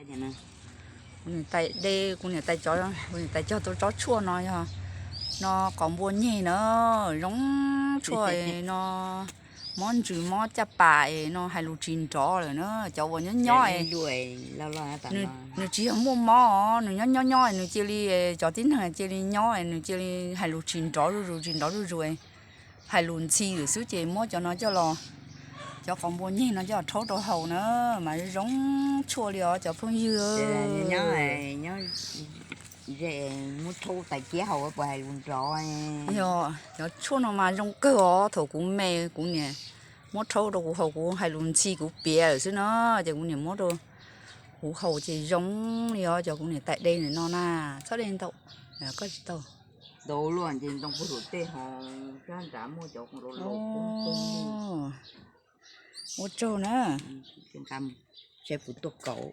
Kuv niam tais de, kuv niam tais cog, kuv niam tais cog tau tsob tshuaj no yog no qos npua nyeg na, zoo tshuaj no, mob ntsws mob caj pas es no hais lus tsis nrov lawm na. Cov uas nyob nyob, nws tsis yog muaj mob, nws nyob nyob nyob nws cia li, cov tib neeg cia li nyob nws cia li hais lus tsis nrov zuj zus tsis nrov zuj zus, hais lus ntxhi lawm xwb ces muab cov no coj los, cov qos npua nyeg no coj los rhaub rau haus na, mas zoo tshuaj li os cov phooj ywg. Nyob ze, muab rhaub tais kiab haus puas hais lus nrov? Yog cov tshuaj no mas zoo kawg os, thaum kuv me kuv niam muab rhaub rau kuv haus kuv hais lus ntxhi kuv piav lawm xwb no, ces kuv niam muab rau kuv haus ces zoo li os cov kuv niam tais de ntawm no na, txhob de ntau, koj tsis tau. Ntau luaj ces ntoo puag luam tej ho, sab nrad muaj cov ua tsaug na, seb puas tuaj kauv.